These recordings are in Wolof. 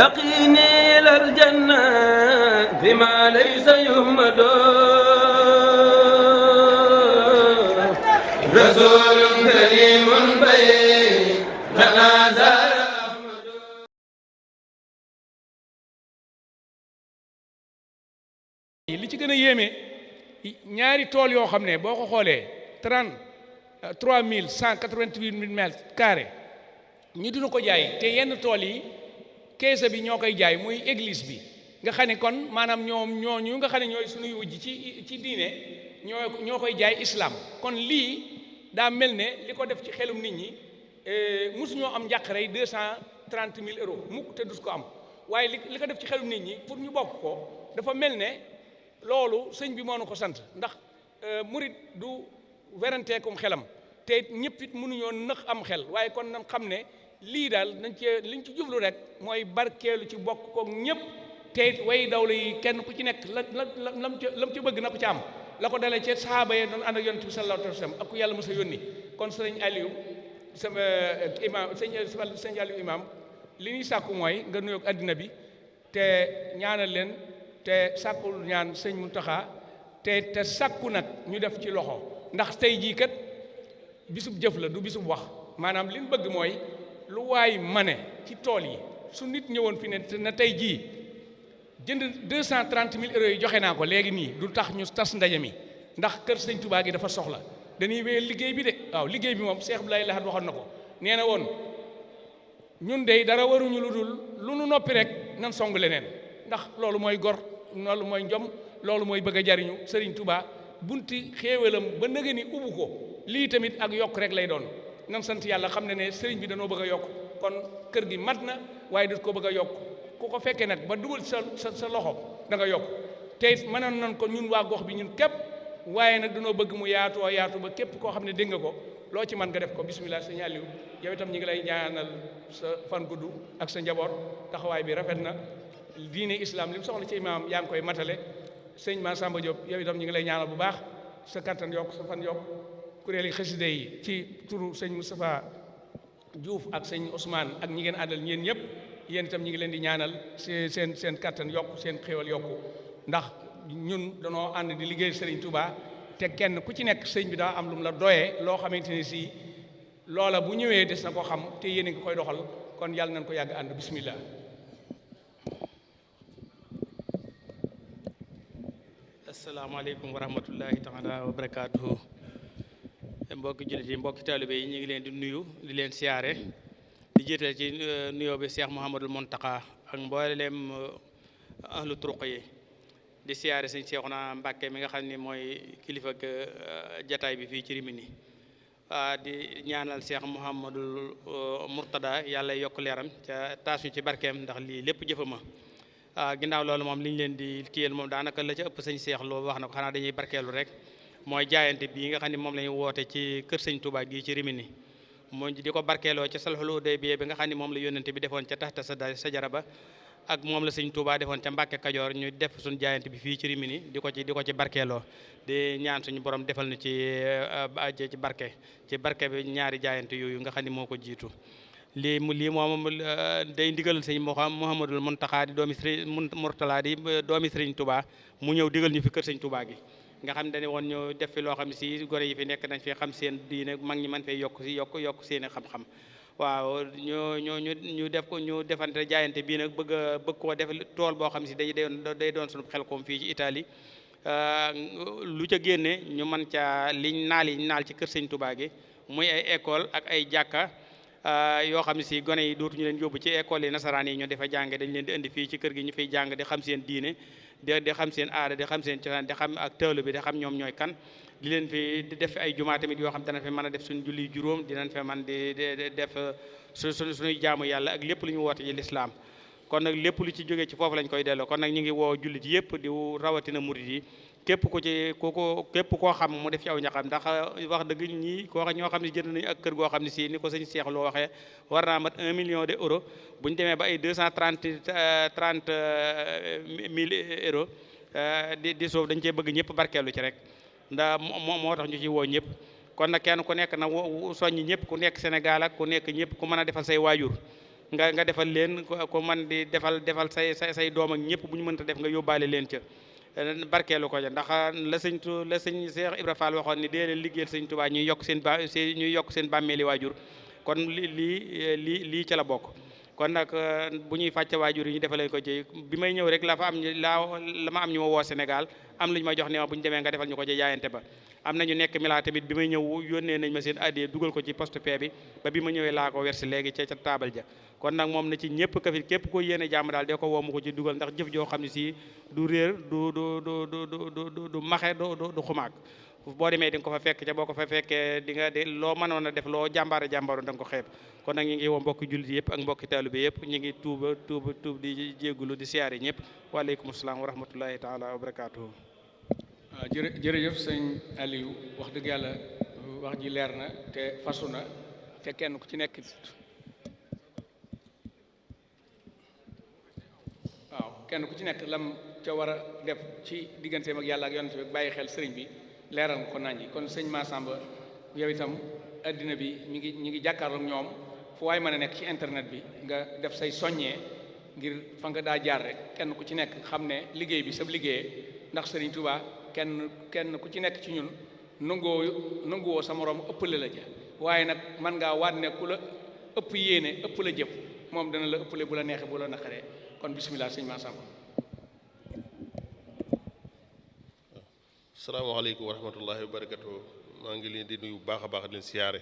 يقيني إلى الجنة بما ليس يهمد رسول كريم بيننا زار أحمد. li ci gën a yéeme ñaari tool yoo xam ne boo ko xoolee 33 188 mètres carrés ñu dina ko jaay te yenn tool yi keesa bi ñoo koy jaay muy église bi nga xam ne kon maanaam ñooñu nga xam ne ñooy suñuy wujj ci diine ñoo koy jaay islam. kon lii daa mel ne li ko def ci xelum nit ñi mosuñoo am njàqare 230 000 euros mukk te dus ko am waaye li ko def ci xelum nit ñi pour ñu bokk ko dafa mel ne loolu sëñ bi moo nu ko sant ndax murit du weranteekum xelam te ñëpp it mënuñoo nëx am xel waaye kon nañ xam ne lii daal nañ cee liñ ci jublu rek mooy barkeelu ci bokk koog ñëpp te it way dawla yi kenn ku ci nekk lam ci bëgg na ko ci am la ko dalee ci sahaaba yi doon ànd ak yonent bi sallallahu alayhi wa sallam ak ku yàlla mos a yónni kon sëñ Aliou sama imam sëñ Aliou imam li ñuy sàkku mooy nga nuyoog addina bi te ñaanal leen te sàkkul ñaan sëñ Muntaxa te sàkku nag ñu def ci loxo ndax tey jii kat bisub jëf la du bisub wax maanaam li ñu bëgg mooy lu waay mane ci tool yi su nit ñëwoon fi ne na tey jii jënd 230 000 euros yi joxe naa ko léegi nii du tax ñu tas ndaje mi ndax kër sëñ Touba gi dafa soxla dañuy wéyal liggéey bi de waaw liggéey bi moom Cheikh Abdoulaye Lahad waxoon na ko nee na woon ñun de dara waruñu lu dul lu nu noppi rek nan song leneen ndax loolu mooy gor loolu mooy njom loolu mooy bëgg a jariñu Serigne Touba bunti xéewalam ba nëgë ni ubbu ko lii tamit ak yokk rek lay doon nan sant yàlla xam ne Serigne bi danoo bëgg a yokk kon kër gi mat na waaye daf ko bëgg a yokk ku ko fekkee nag ba dugal sa loxo da nga yokk te it mënoon nañ ko ñun waa gox bi ñun képp waaye nag danoo bëgg mu yaatu ba képp koo xam ne dégg nga ko loo ci man nga def ko bismillah sëñ Aliou yow itam ñi ngi lay ñaanal sa fan gudd ak sa njaboot taxawaay bi rafet na diine islam li mu soxla ci imaam yaa ngi koy matale sëñ Massamba Diop yow itam ñi ngi lay ñaanal bu baax sa kattan yokk sa fan yokk kuréeli xasida yi ci turu sëñ Moustapha Diouf ak sëñ Ousmane ak ñi ngeen àndal ñeen ñëpp yéen itam ñi ngi leen di ñaanal seen kattan yokk seen xéewal yokku ndax ñun danoo ànd di liggéey Serigne Touba te kenn ku ci nekk sëñ bi daa am lu mu la doyee loo xamante ne si loola bu ñëwee des na ko xam te yéen a ngi koy doxal kon yàlla nañ ko yàgg ànd bismillah. asalaamaaleykum wa rahmatullahi taala wa barakaatuhu. mbokki jullit yi mbokki taalibe yi ñu ngi leen di nuyu di leen siyaare di jiital ci nuyoo bi Cheikh Mouhamadul Mountakha ak mboolem ahlu turuq yi di siyaare sëñ Cheikhouna Mbacké mi nga xam ni mooy kilifa ak jataay bi fii ci Rimini di ñaanal Cheikh Mouhamadul Mourtada yàlla yokk leeram ca taas ñu ci barkeem ndax lii lépp jëfama ginnaaw loolu moom li ñu leen di kiyal moom daanaka la ca ëpp sëñ Cheikh loolu wax na ko xanaa dañuy barkeelu rek mooy jaayante bii nga xam ne moom la ñu woote ci kër sëñ Touba gii ci Rimini moo di ko barkeeloo ca salhul Hudaybiya bi nga xam ne moom la yónnante bi defoon ca taxta sajara ba ak moom la sëñ Touba defoon ca Mbàkke Kajoor ñu def suñu jaayante bi fii ci Rimini di ko ci barkeeloo di ñaan suñu borom defal nu ci barke bi ñaari jaayante yooyu nga xam ne moo ko jiitu lii moom day ndigal sëñ Mouhamadul Mountakha di doomi sëriñ Mourtala di doomi sëriñ Touba mu ñëw digal ñu fi kër sëñ Touba gi nga xam ne dañu woon ñu def fi loo xam ne si gore yi fi nekk nañ fi xam seen diine mag ñi man fee yokk seen i xam-xam waaw ñu def ko ñu defante jaayante bii nag bëgg koo def tool boo xam ne si day doon suñu xel koom fii ci Italie lu ca génne ñu mën ca liñ naal ci kër sëñ Touba gi muy ay école ak ay jàkka yoo xam ne si gone yi dootuñu leen yóbbu ci école yi nasaraan yi ñu defa jànge dañ leen di indi fii ci kër gi ñu fiy jàng di xam seen diine di xam seen aada di xam seen cosaan di xam ak teewlu bi di xam ñoom ñooy kan di leen fi di def ay jumaa tamit yoo xam dana fi mën a def suñu julli juróom dinañ fi mën di def suñuy jaamu yàlla ak lépp lu ñu woote ci lislaam kon nag lépp lu ci jógee ci foofu lañ koy delloo kon nag ñu ngi woo jullit yëpp di rawatina murit yi képp koo xam mu def ci aw ñaxam ndax wax dëgg ñoo xam ne jënd nañu ak kër goo xam ne si ni ko sëñ Cheikh loo waxee war naa mat 1 million d'euros bu ñu demee ba ay 230 000 euros di suuf dañ cee bëgg ñëpp barkeelu ci rek ndax moo tax ñu ci woo ñëpp kon nag kenn ku nekk na soññi ñëpp ku nekk Sénégal ak ku nekk ñëpp ku mën a defal say waajur nga defal leen ko man di defal say doom ak ñëpp bu ñu mënta def nga yóbbaale leen ca barkeelu ko ja ndax la sëñ Cheikh Ibra Fall waxoon ni dee leen liggéeyal sëñ Tuubaa ñuy yokk seen bàmmeeli waajur kon lii ca la bokk. kon nag bu ñuy fàcce waajur yi ñu defalee ko ci bi may ñëw rek la ma am ñu ma woo Sénégal am lu ñu ma jox ne ma bu ñu demee nga defal ñu ko ci jaayante ba am na ñu nekk Mila tamit bi may ñëw yónnee nañ ma seen addee dugal ko ci poste paie bi ba bi ma ñëwee laa ko wersi léegi ca taabal ja kon nag moom na ci ñëpp ka fi képp ko yéene jàmm daal de ko woo mu ko ci dugal ndax jëf joo xam ne si du réer du maxe du xumaag boo demee di nga ko fa fekk ca boo ko fa fekkee di nga de loo mënoon a def loo jàmbaare da nga ko xeeb kon nag ñu ngi woo mbokki jullit yëpp ak mbokki taalibe yëpp ñu ngi tuub di jéggulu di siyaare ñëpp waaleykum salaam wa rahmatullahi taala wa barakaatuhu. waaw jërëjëf sëñ Aliou wax dëgg yàlla wax ji leer na te fasu na te kenn ku ci nekk lam ca war a def ci digganteem ak yàlla ak yonent bi bàyyi xel sëriñ bi leeral nga ko nañ kon sëñ Massamba yow itam addina bi ñi ngi jàkkaarloog ñoom fu waay mën a nekk ci internet bi nga def say soññee ngir fa nga daa jaar rek kenn ku ci nekk xam ne liggéey bi sab liggéeyee ndax sëriñ Touba kenn ku ci nekk ci ñun nanguwoo sa morom ëppale la ja waaye nag man ngaa waat ne ku la ëpp yéene ëpp la jëf moom dana la ëppale bu la neexee bu la naqaree kon bismillah sëñ Massamba. asalaamaaleykum wa rahmatullahi wa barakatuh maa ngi leen di nuyu bu baax a baax di leen siyaare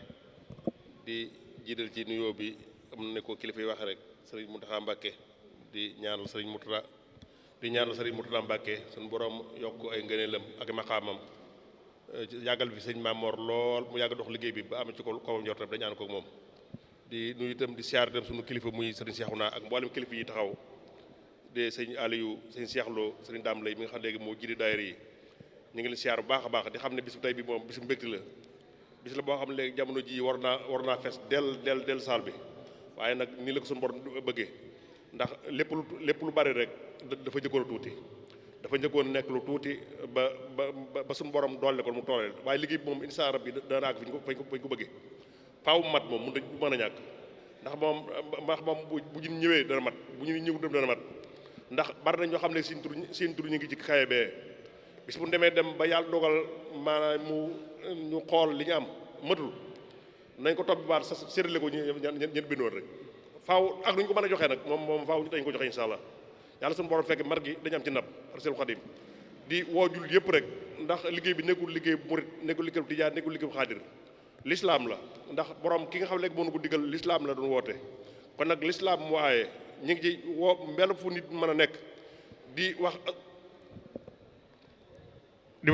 di jiital ci nuyoo bi am na ne ko kilifa yi waxe rek sëriñ Mountakha Mbacké di ñaanal sëriñ Mourtada Mbacké suñu borom yokk ay ngëneelam ak maqaamam yàggal bi sëñ Mamor lool mu yàgg dox liggéey bi ba am ci ko kawam njort dañu ànd ko moom di nuyu itam di siyaare itam suñu kilifa muy sëriñ Cheikhouna ak mboolem kilifa yi taxaw de sëñ Aliou sëñ Cheikh Lo sëriñ Dame Lay mi nga xam léegi moo jiite daayira yi ñu ngi leen siyaar bu baax a baax di xam ne bisu tey bi moom bisu mbégte la bis la boo xam ne léegi jamono ji war naa fees del saal bi waaye nag nii la ko suñu borom bëggee ndax lépp lu bari rek dafa njëkkoon a tuuti dafa njëkkoon nekk lu tuuti ba suñu borom doole ko mu tooleel waaye liggéey bi moom incha allah bi dana àgg fañ ko bëggee faaw mat moom mu mën a ñàkk ndax moom bu ñu ñëwee dana mat bu ñu ñëw dem dana mat ndax bari nañ ñoo xam ne seen tur ñu ngi ci xaye bee bis bu demee dem ba yàlla dogal maanaam ñu xool li ñu am matul nañ ko topp baat sa séddale ko ñen bindoon rek faaw ak lu ñu ko mën a joxee nag moom faaw ñu dañ ko joxe insha allah yàlla suñu borom fekk mar gi dañu am ci ndab Seexul Xadim di woo jullit yëpp rek ndax liggéey bi nekkul liggéey bu murit nekkul liggéey bu tijaan nekkul liggéey bu xaadir l'islam la ndax borom ki nga xam ne léegi moo nu ko diggal l'islam la doon woote kon nag l'islam mu waaye ñu ngi ci woo mbenn fu nit mën a nekk di wax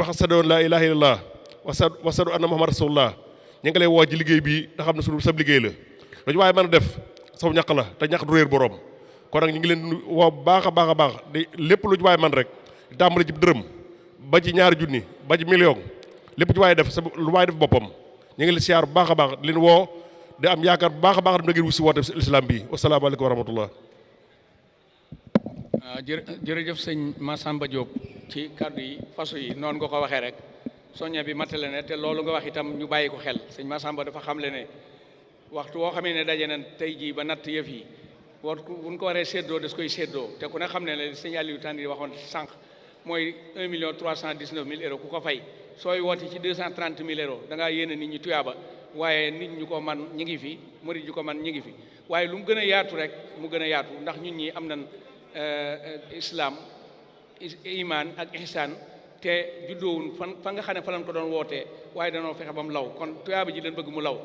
ashhadu an laa ilaaha illallah wa ashhadu anna muhammad rasulullah ñu ngi lay woo ci liggéey bi nga xam ne suñu sab liggéey la lu ci waaye mën a def saw ñaq la te ñaq du réer borom kon nag ñu ngi leen woo baax a baax di lépp lu ci waaye man rek tàmbali ci dërëm ba ci ñaari junni ba ci million lépp ci waaye def sa lu waaye def boppam ñu ngi leen siyaar bu baax a baax di leen woo di am yaakaar bu baax a baax dam na ngeen wusi woote l'islam bi wasalaamaaleykum wa rahmatullah. jërëjëf sëñ Massamba Diop ci kàddu yi façon yi noonu nga ko waxee rek soññe bi matale ne te loolu nga wax itam ñu bàyyi ko xel sëñ Massamba dafa xamle ne waxtu woo xamee ne daje na tey jii ba natt yëf yi buñ ko waree séddoo des koy séddoo te ku ne xam ne ne sëñ Aliou Tandi waxoon sànq mooy 1,319,000 euros ku ko fay sooy woote ci 230,000 euros da ngaa yéene nit ñi tuyaaba waaye nit ñu ko man ñi ngi fi murid ñu ko man ñi ngi fi waaye lu mu gën a yaatu rek mu gën a yaatu ndax ñun ñi am nañ islam iman ak ihsan te juddoowun fa nga xam ne fa lañ ko doon wootee waaye danoo fexe ba mu law kon tuyaaba ji leen bëgg mu law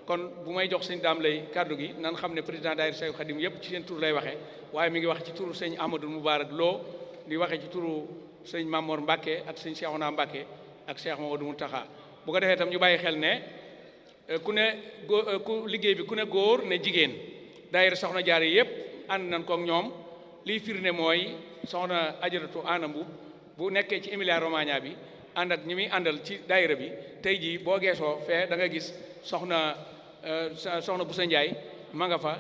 kon bu may jox sëñ Daam Lay kàddu gi nan xam ne président daayira Seexul Xadim yëpp ci seen tur lay waxee waaye mi ngi wax ci turu sëñ Ahmadou Moubarak Lo di waxee ci turu sëñ Mamor Mbacke ak sëñ Cheikhouna Mbacke ak Cheikh Mamadou Mountakha bu ko defee itam ñu bàyyi xel ne ku liggéey bi ku ne góor ne jigéen daayira Soxna Jaara yëpp ànd nañ ko ak ñoom liy firnde mooy soxna Ajaratu Anambu bu nekkee ci Emilia Romagna bi ànd ak ñi muy àndal ci daayira bi tey jii boo geesoo fee da nga gis soxna Boussa Ndiaye ma nga fa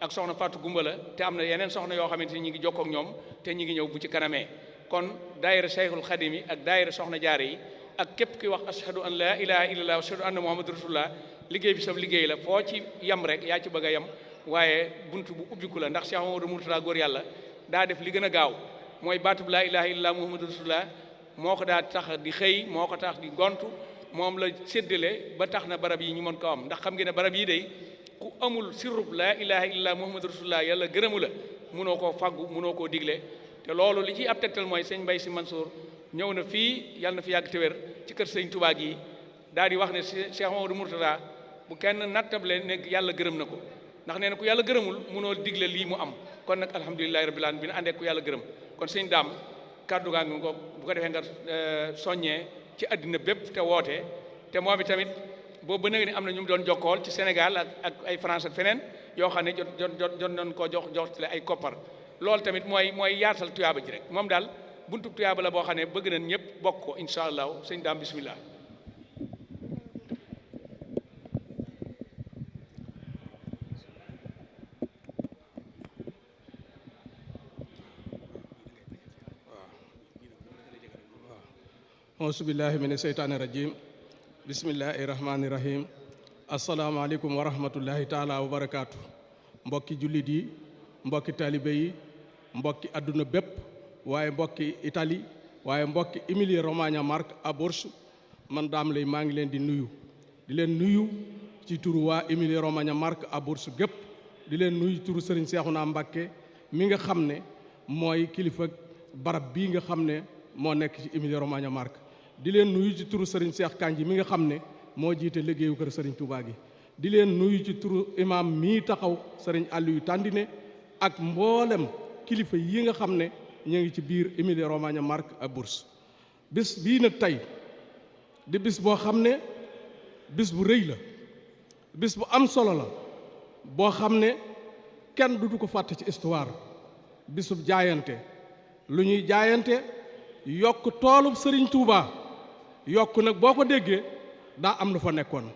ak soxna Fatou Gumbala te am na yeneen soxna yoo xamante ni ñi ngi jokkoo ak ñoom te ñi ngi ñëw bu ci kanamee kon daayira Cheikhul Khadim yi ak daayira soxna Jaara yi ak képp ki wax ashhadu an la ilaha illallah wa ashhadu anna muhammadu rasulullah liggéey bi sab liggéey la foo ci yam rek yaa ci bëgg a yam waaye bunt bu ubbiku la ndax Cheikh Mamadou Mourtada góor yàlla daa def li gën a gaaw mooy baatub laa ilaha illallah muhammadu rasulullah moo ko daa tax di xëy moo ko tax di gontu moom la séddale ba tax na barab yi ñu mën ko am ndax xam ngeen ne barab yi day ku amul sirrub laa ilaha illallah muhammadu rasulullah yàlla gërëmu la mënoo koo faggu mënoo koo digle te loolu li ciy ab tegtal mooy sëñ Mbay Si Mansour ñëw na fii yàlla na fi yàgg te wér ci kër sëñ Touba gi daal di wax ne Cheikh Mamadou Mourtada bu kenn nattable ne yàlla gërëm na ko ndax nee na ku yàlla gërëmul mënoo digle lii mu am kon nag alhamdulilahi rabbil alamin bi na àndee ku yàlla gërëm kon sëñ daam kàddu gaa ngi ko bu ko defee nga soññee ci àddina bépp te woote te moom tamit boobu ba nga ni am na ñu mu doon jokkool ci Sénégal ak ay France ak feneen yoo xam ne jot nañ koo joxle ay koppar loolu tamit mooy yaatal tuyaaba ji rek moom daal buntu tuyaaba la boo xam ne bëgg nañ ñëpp bokk ko incha allah sëñ daam bismillah. auzubillahi mina seytaani rajim bismillahi rahmaani rahim asalaamaaleykum wa rahmatullahi taala wa barakaatu mbokki jullit yi mbokki talibe yi mbokki adduna bépp waaye mbokki Italie waaye mbokki Emilia Romagna Marche Abruzzo man daam lay maa ngi leen di nuyu ci turu waa Emilia Romagna Marche Abruzzo gépp di leen nuyu turu Serigne Cheikhouna Mbacké mi nga xam ne mooy kilifa barab bii nga xam ne moo nekk ci Emilia Romagna Marche di leen nuyu ci turu Serigne Cheikh Kanji mi nga xam ne moo jiite liggéeyu kër Serigne Touba gi di leen nuyu ci turu imam mii taxaw Serigne Aliou Tandine ak mboolem kilifa yi nga xam ne ñu ngi ci biir Emilia Romagna Marche Abruzzo bis bii nag tey di bis boo xam ne bis bu rëy la bis bu am solo la boo xam ne kenn dutu ko fàtte ci histoire bisub jaayante lu ñuy jaayante yokk toolub Serigne Touba yokk nag boo ko déggee daa am lu fa nekkoon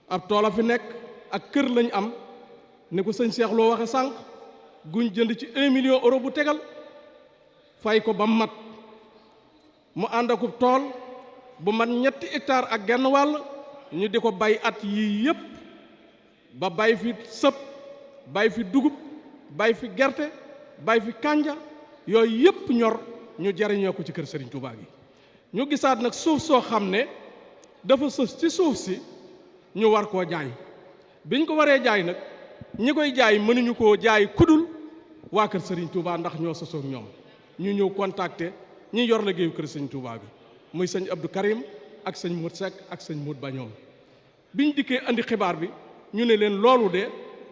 ab toola fi nekk ak kër lañ am ni ko sëñ Cheikh loo waxe sànq guñ jënd ci 1 million euro bu tegal fay ko ba mat mu ànd akub tool bu mat 3 hectares ak genn wàll ñu di ko bay at yii yépp ba bay fi sëp bay fi dugub bay fi gerte bay fi kànja yooyu yépp ñor ñu jariñoo ko ci kër Serigne Touba gi ñu gisaat nag suuf soo xam ne dafa sës ci suuf si ñu war koo jaay biñ ko waree jaay nag ñi koy jaay mënuñu koo jaay kudul waa kër Serigne Touba ndax ñoo sësoog ñoom ñu ñëw contacter ñi yor liggéeyu kër Serigne Touba bi muy sëñ Abdou Karim ak sëñ Mout Seck ak sëñ Mout Ba ñoom biñ dikkee andi xibaar bi ñu ne leen loolu de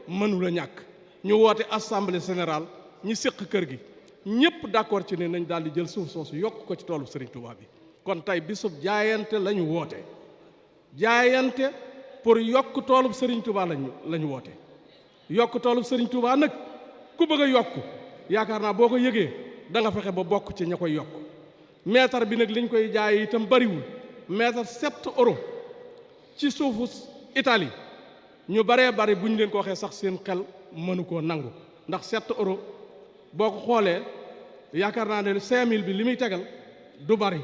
mënula ñàkk ñu woote assemblée générale ñi séq kër gi ñëpp d'accord ci ne nañ daal di jël suuf soosu yokk ko ci toolu Serigne Touba bi kon tey bisub jaayante la ñu woote jaayante pour yokk toolub Serigne Touba lañu woote yokk toolub Serigne Touba nag ku bëgg a yokk yaakaar naa boo ko yëgee da nga fexe ba bokk ci ña koy yokk mètre bi nag liñ koy jaay itam bariwul mètre 7 euros ci suufu Italie ñu baree bari bu ñu leen ko waxee sax seen xel mënu koo nangu ndax 7 euros boo ko xoolee yaakaar naa ne 5000 bi li muy tegal du bari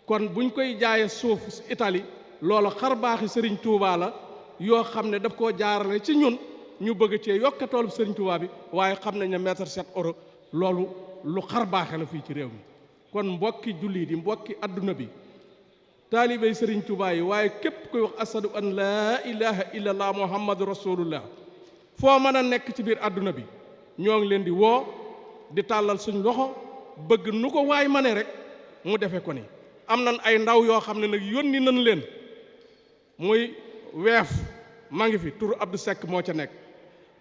kon buñ koy jaayee suuf Italie loolu xar baaxi Serigne Touba la yoo xam ne daf koo jaarale ci ñun ñu bëgg cee yokk toolu Serigne Touba bi waaye xam nañ ne mètre 7 euros loolu lu xar baaxe la fii ci réew mi kon mbokki jullit yi mbokki adduna bi taalibey Serigne Touba yi waaye képp koy wax ashadu an laa ilaha illallah muhammadu rasulullah foo mën a nekk ci biir adduna bi ñoo ngi leen di woo di tàllal suñ loxo bëgg nu ko waay ma ne rek mu defe ko ni am nan ay ndaw yoo xam ne nag yónni nañ leen muy weef ma ngi fi turu Abdou Seck moo ca nekk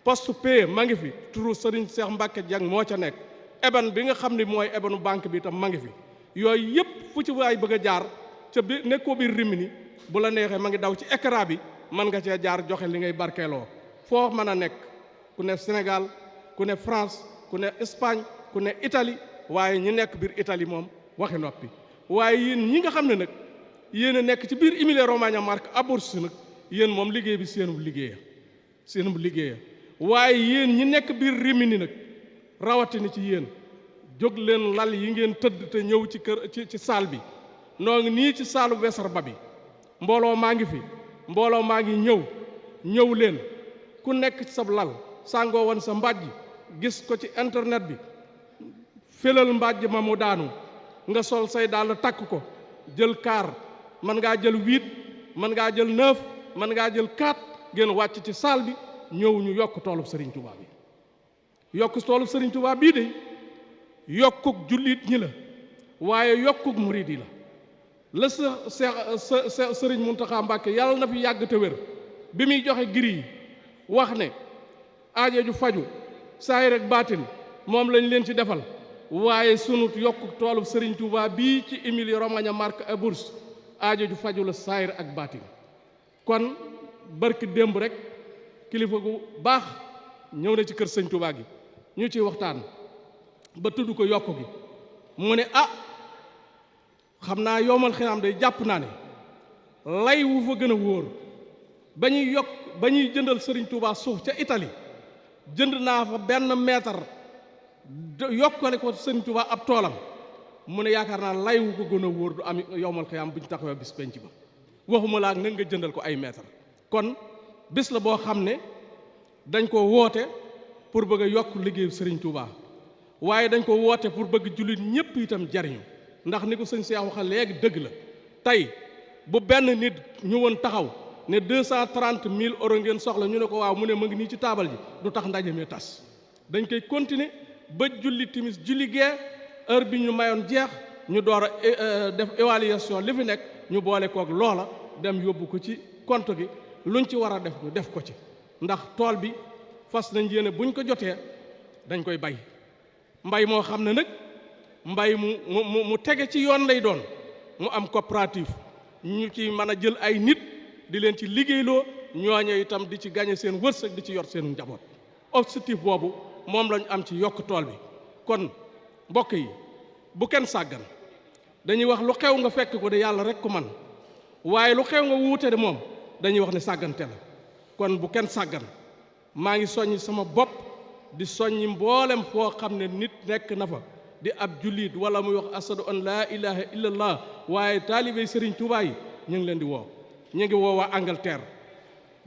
poste P ma ngi fi turu Serigne Cheikh Mbacke Dieng moo ca nekk eban bi nga xam ne mooy ebanu banque bi itam ma ngi fi yooyu yëpp fu ci waay bëgg a jaar ca bi nekkoo biir Rimini bu la neexee ma ngi daw ci écran bi mën nga cee jaar joxe li ngay barkeeloo foo mën a nekk ku ne Sénégal ku ne France ku ne Espagne ku ne Italie waaye ñi nekk biir Italie moom waxi noppi waaye yéen ñi nga xam ne nag yéen a nekk ci biir Emilia Romagna Marche Abruzzo nag yéen moom liggéey bi seenum liggéeya waaye yéen ñi nekk biir Rimini nag rawatina ci yéen jóg leen lal yi ngeen tëdd te ñëw ci kër ci saal bi noo ngi nii ci saalu Wesar ba bi mbooloo maa ngi fi mbooloo maa ngi ñëw leen ku nekk ci sab lal sàngoo woon sa mbàjj gis ko ci internet bi félal mbàjj ma mu daanu nga sol say daal takk ko jël kaar mën ngaa jël 8 mën ngaa jël 9 mën ngaa jël 4 ngeen wàcc ci saal bi ñëw ñu yokk toolub Serigne Touba bi yokk toolub Serigne Touba bii de yokkuk jullit ñi la waaye yokkuk murid yi la sa Serigne Mountakha Mbacké yàlla na fi yàgg te wér bi muy joxe giri yi wax ne aajo ju faju saay rek baatin moom lañ leen ci defal waaye sunu yokkuk toolub Serigne Touba bii ci Emilia Romagna Marche et Bourges aajo ju faju la saayir ak baatin kon barki démb rek kilifa gu baax ñëw na ci kër sëñ Touba gi ñu ciy waxtaan ba tudd ko yokk gi mu ne xam naa yowmal xiyaam day jàpp naa ne lay wu fa gën a wóor ba ñuy jëndal sëriñ Touba suuf ca Italie jënd naa fa benn mètre yokkale ko sëriñ Touba ab toolam mu ne yaakaar naa lay wu ko gën a wóor du am yowmal xiyaam bu ñu taxawee bis penc ba waxuma laa nag nga jëndal ko ay mètre kon bis la boo xam ne dañ ko woote pour bëgg a yokk liggéeyu Serigne Touba waaye dañ ko woote pour bëgg jullit ñëpp itam jariñu ndax ni ko sëñ Cheikh waxa léegi dëgg la tey bu benn nit ñu woon taxaw ne 230 000 euros ngeen soxla ñu ne ko waaw mu ne ma ngi nii ci taabal ji du tax ndaje mi tas dañ koy continuer ba julli timis julli gee heure bi ñu mayoon jeex ñu door a def évaluation li fi nekk ñu boole koog loola dem yóbbu ko ci compte gi luñ ci war a def ñu def ko ci ndax tool bi fas nañ yéene buñ ko jotee dañ koy bay mbay moo xam ne nag mbay mu tege ci yoon lay doon mu am coopérative ñu ci mën a jël ay nit di leen ci liggéeyloo ñooñe itam di ci gagné seen wërsëg di ci yor seenu njaboot objectif boobu moom lañ am ci yokk tool bi kon mbokk yi bu kenn sàggan dañuy wax lu xew nga fekk ko de yàlla rek ko man waaye lu xew nga wuute de moom dañuy wax ne sàggante la kon bu kenn sàggan maa ngi soññ sama bopp di soññi mboolem foo xam ne nit nekk na fa di ab jullit wala muy wax asadu an laa ilaha illallah waaye taalibey Serigne Touba yi ñu ngi leen di woo ñu ngi woo waa Angleterre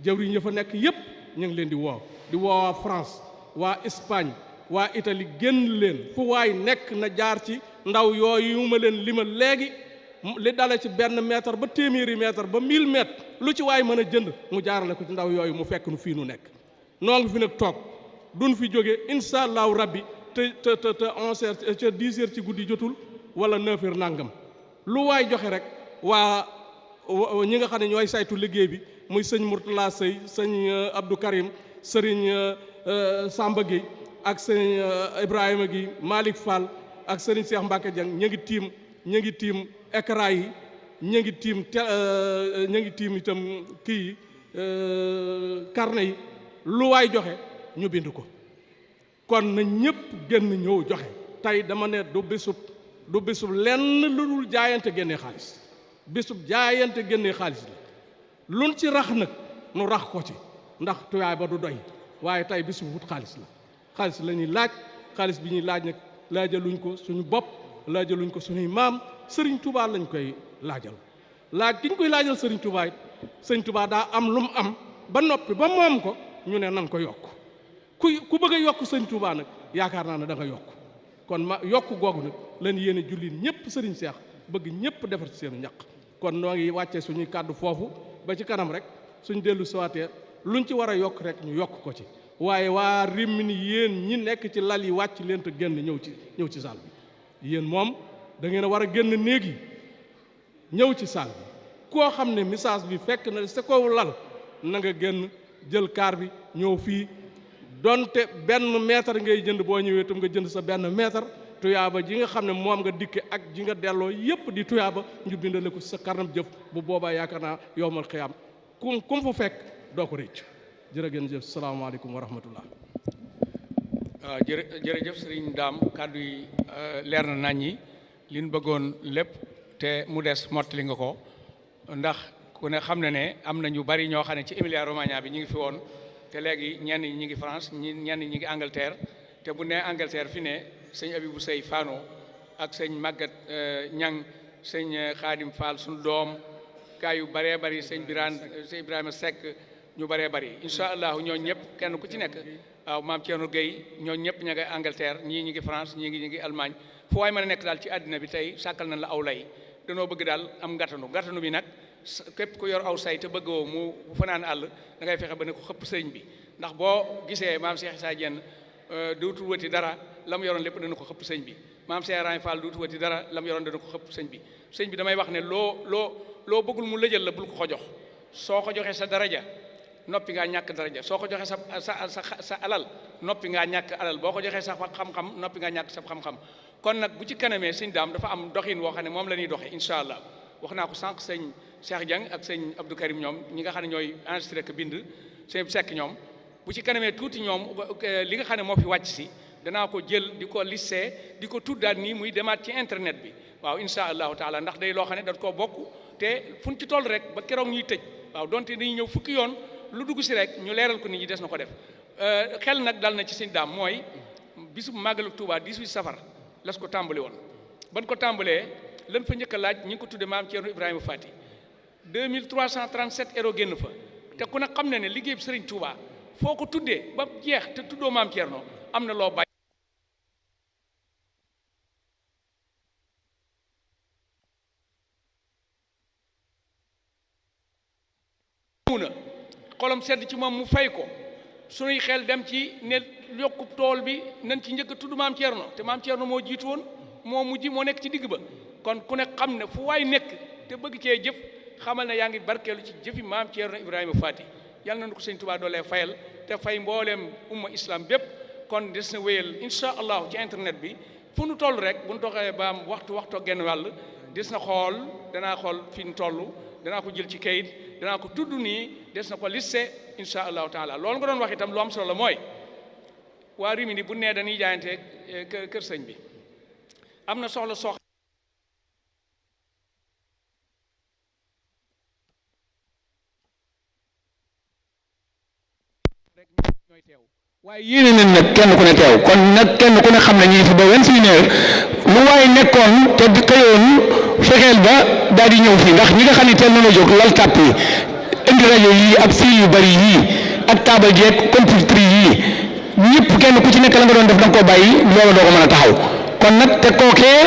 jawriñ ya fa nekk yépp ñu ngi leen di woo waa France waa Espagne waa Italie génn leen fu waay nekk na jaar ci ndaw yooyu ma leen limal léegi li dale ci benn mètre ba téeméeri mètre ba 1000 mètres lu ci waay mën a jënd mu jaarale ko ci ndaw yooyu mu fekk nu fii nu nekk noo ngi fi nag toog duñ fi jóge incha allahu rabbi te 11h te 10h ci guddi jotul wala 9h nangam lu waay joxe rek waa ñi nga xam ne ñooy saytu liggéey bi muy sëñ Mourtala Sey sëñ Abdou Karim sëriñ Samba Gueye ak sëñ Ibrahima Gueye Malick Fall ak sëriñ Cheikh Mbacke Dieng ñu ngi tiim écran yi ñu ngi tiim itam kii carnet yi lu waay joxe ñu bind ko kon na ñëpp génn ñëw joxe tey dama ne du bisub lenn lu dul jaayante génnee xaalis bisub jaayante génnee xaalis la luñ ci rax nag nu rax ko ci ndax tuyaay ba du doy waaye tey bisub wut xaalis la xaalis la ñuy laaj xaalis bi ñuy laaj nag laajaluñ ko suñu bopp laajaluñ ko suñuy maam Serigne Touba lañ koy laajal laaj gi ñu koy laajal Serigne Touba it Serigne Touba daa am lu mu am ba noppi ba moom ko ñu ne nan ko yokk ku bëgg a yokk Serigne Touba nag yaakaar naa ne da nga yokk kon ma yokk googu nag leen yéene jullit ñëpp Serigne Cheikh bëgg ñëpp defar ci seenu ñaq kon noo ngi wàccee suñuy kàddu foofu ba ci kanam rek suñ dellu siwaatee luñ ci war a yokk rek ñu yokk ko ci waaye waa Rimini yéen ñi nekk ci lal yi wàcc leen te génn ñëw ci saal bi yéen moom da ngeen a war a génn néeg yi ñëw ci saal bi koo xam ne message bi fekk na sa kaw lal na nga génn jël kaar bi ñëw fii donte benn mètre ngay jënd boo ñëwee tam nga jënd sa benn mètre tuyaaba ji nga xam ne moom nga dikke ak ji nga delloo yépp di tuyaaba ñu bindale ko sa karnam jëf bu boobaa yaakaar naa yowmal xiyaam kum fu fekk doo ko rëcc jërë ngeen jëf salaamaaleykum wa rahmatullah. waaw jërëjëf sëriñ Daam kàddu yi leer na nañ ñi li ñu bëggoon lépp te mu des mottali nga ko ndax ku ne xam ne am na ñu bari ñoo xam ne ci Emilia Romagna bi ñu ngi fi woon te léegi ñenn ñi ngi France ñenn ñi ngi Angleterre te bu nee Angleterre fi ne sëñ Abibou Sey Fano ak sëñ Maguette Ñang sëñ Xaadim Fall suñu doom gaa yu baree bari sëñ Birane sëñ Ibrahima Seck ñu bëree bëri incha allah ñooñu ñëpp kenn ku ci nekk waaw maam Thierno Gueye ñooñu ñëpp ña ngay Angleterre ñii ñi ngi France ñii ngi Allemagne fu waay mën a nekk daal ci àddina bi tey sàkkal nañ la aw lay danoo bëgg daal am ngattanu bi nag képp ku yor aw say te bëggoo mu fanaan àll da ngay fexe ba ne ko xëpp sëriñ bi ndax boo gisee maam Cheikh Issa Diène dootul wati dara la mu yoroon lépp dana ko xëpp sëñ bi maam Cheikh Ibrahima Fall dootul wati dara la mu yoroon dana ko xëpp sëñ bi damay wax ne loo bëggul mu lëjal la bul ko jox soo ko joxee sa daraja noppi ngaa ñàkk daraja soo ko joxee sa alal noppi ngaa ñàkk alal boo ko joxee sa xam-xam noppi ngaa ñàkk sa xam-xam kon nag bu ci kanamee sëñ daam dafa am doxin woo xam ne moom la ñuy doxee incha allah wax naa ko sànq sëñ Cheikh Dieng ak sëñ Abdou Karim ñoom ñi nga xam ne ñooy enregistré ko bind sëñ Seck ñoom bu ci kanamee tuuti ñoom li nga xam ne moo fi wàcc si danaa ko jël di ko lissee di ko tuddaat nii muy demaat ci internet bi waaw incha allahu taala ndax day loo xam ne dañ koo bokk te fuñ ci toll rek ba keroog ñuy tëj waaw donte dañuy ñëw fukki yoon lu dugg si rek ñu leeral ko nit ñi des na ko def xel nag dal na ci sëñ daam mooy bisu màggalu Touba 18 safar las ko tàmbali woon ban ko tàmbalee lan fa njëkk a laaj ñi ngi ko tudde maam Thierno Ibrahima Fati 2337 euros génn fa te ku ne xam ne ne liggéey bi Serigne Touba foo ko tuddee ba jeex te tuddoo maam Thierno am na loo bàyyi na xolam sedd ci moom mu fay ko sunuy xel dem ci ne yokku tool bi nañ ci njëkk a tudd maam Thierno te maam Thierno moo jiitu woon moo mujj moo nekk ci digg ba kon ku ne xam ne fu waay nekk te bëgg cee jëf xamal ne yaa ngi barkeelu ci jëfi maam Thierno Ibrahima Fati yàlla na ko sëñ Tuubaa doolee fayal te fay mbooleem umma islam bépp kon des na wéyal incha allahu ci internet bi fu nu toll rek bu nu doxee ba am waxtu genn wàll des na xool danaa xool fi nu toll danaa ko jël ci kayit danaa ko tudd nii des na ko liste incha allahu taala loolu nga doon wax itam lu am solo la mooy waa Rimini bu nee dañuy jaayante kër sëñ bi am na soxla rek ñooy teew waaye yéene nañ nag kenn ku ne teew kon nag kenn ku ne xam ne ñu ngi fi ba 21 heures lu waaye nekkoon te xëyoon fexeel ba daal di ñëw fii ndax ñi nga xam ne teel na jóg lal tàpp yi indi rajo yii ak fil yu bari yii ak taabal jeeg computer yii ñëpp kenn ku ci nekk la nga doon def da nga koo bàyyi loolu doo ko mën a taxaw kon nag te kookee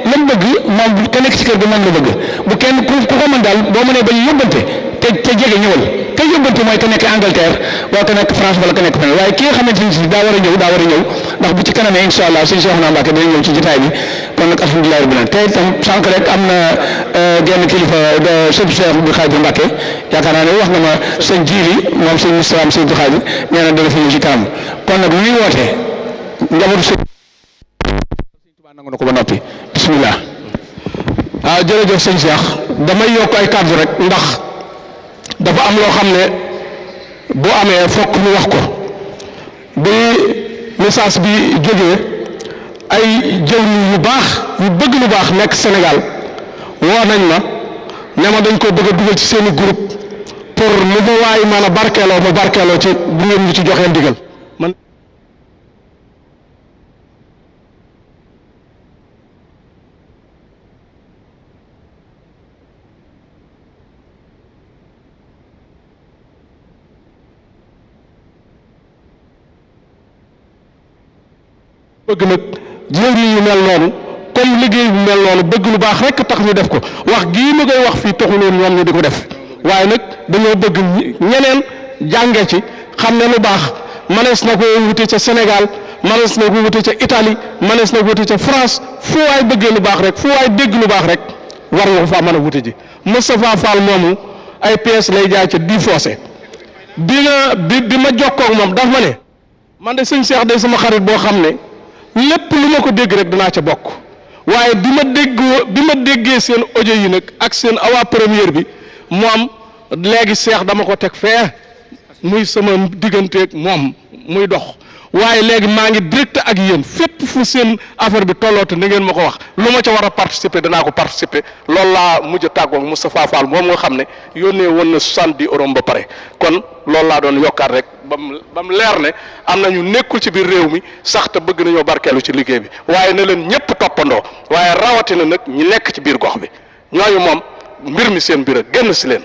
lan bëgg moom ka nekk ci kër gi moom la bëgg bu kenn ku ko mën daal boo mënee ba ñu yóbbante te jege ñëwal te yóbbante mooy ka nekk Angleterre wala ka nekk France wala ka nekk feneen waaye ki nga xamante ni si daa war a ñëw ndax bu ci kanamee incha allah sëñ Cheikhouna Mbacké dina ñëw ci jotaay bi kon nag alhamdulilah rabbil alamin te itam sànq rek am na genn kilifa sëñ Cheikh Abdou Khadir Mbacké yaakaar naa ne wax nga ma sëñ Jiili moom sëñ Moustapha sëñ Abdou Khadir nee na dana fi ñëw ci kanam kon nag lu ñuy woote njabootu sëñ Tuubaa nangu na ko ba noppi bismillah waaw jërëjëf sëñ Cheikh damay yokk ay kàddu rek ndax dafa am loo xam ne bu amee fokk ñu wax ko bi message bi jógee ay jëwriñ yu baax yu bëgg lu baax nekk Sénégal woo nañ ma ne ma dañ ko bëgg a dugal ci seeni groupe pour lu ma waay mën a barkeeloo ma barkeeloo ci bu ngeen ñu ci joxee ndigal man bëgg nag jëwriñ yu mel noonu comme liggéey bu mel noonu bëgg lu baax rek tax ñu def ko wax gii ma koy wax fii taxuloon ñoom ñu di ko def waaye nag dañoo bëgg ñeneen jànge ci xam ne lu baax mënees na ko wute ca Sénégal mënees na ko wute ca Italie mënees na ko wute ca France fu waay bëggee lu baax rek fu waay dégg lu baax rek war nga ko faa mën a wute ji Moustapha Fall moomu ay pièces lay jaay ca di fossé bi ma jokkoo ak moom daf ma ne man de sëñ Cheikh day sama xarit boo xam ne lépp lu ma ko dégg rek danaa ca bokk waaye bi ma déggee seen audio yi nag ak seen avant première bi moom léegi Cheikh dama ko teg fee muy sama digganteeg moom muy dox waaye léegi maa ngi direct ak yéen fépp fu seen affaire bi tolloote na ngeen ma ko wax lu ma ca war a participer danaa ko participer loolu laa mujj a tàggoog Moustapha Fall moom nga xam ne yónnee woon na 70 euros ba pare kon loolu laa doon yokkaat rek ba mu leer ne am na ñu nekkul ci biir réew mi sax te bëgg nañoo barkeelu ci liggéey bi waaye na leen ñëpp toppandoo waaye rawatina nag ñi nekk ci biir gox bi ñooñu moom mbir mi seen mbir a génn si leen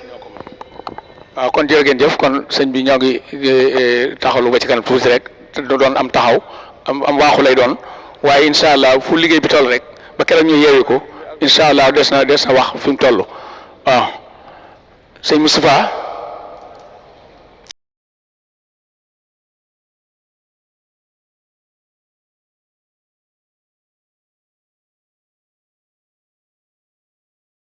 waaw kon jërë ngeen jëf kon sëñ bi ñoo ngi taxawlu ba ci kanam tuuti rek te du doon am taxaw am waaxu lay doon waaye incha allah fu liggéey bi toll rek ba keroog ñu yeewi ko incha allah des na wax fi mu toll waaw sëñ Moustapha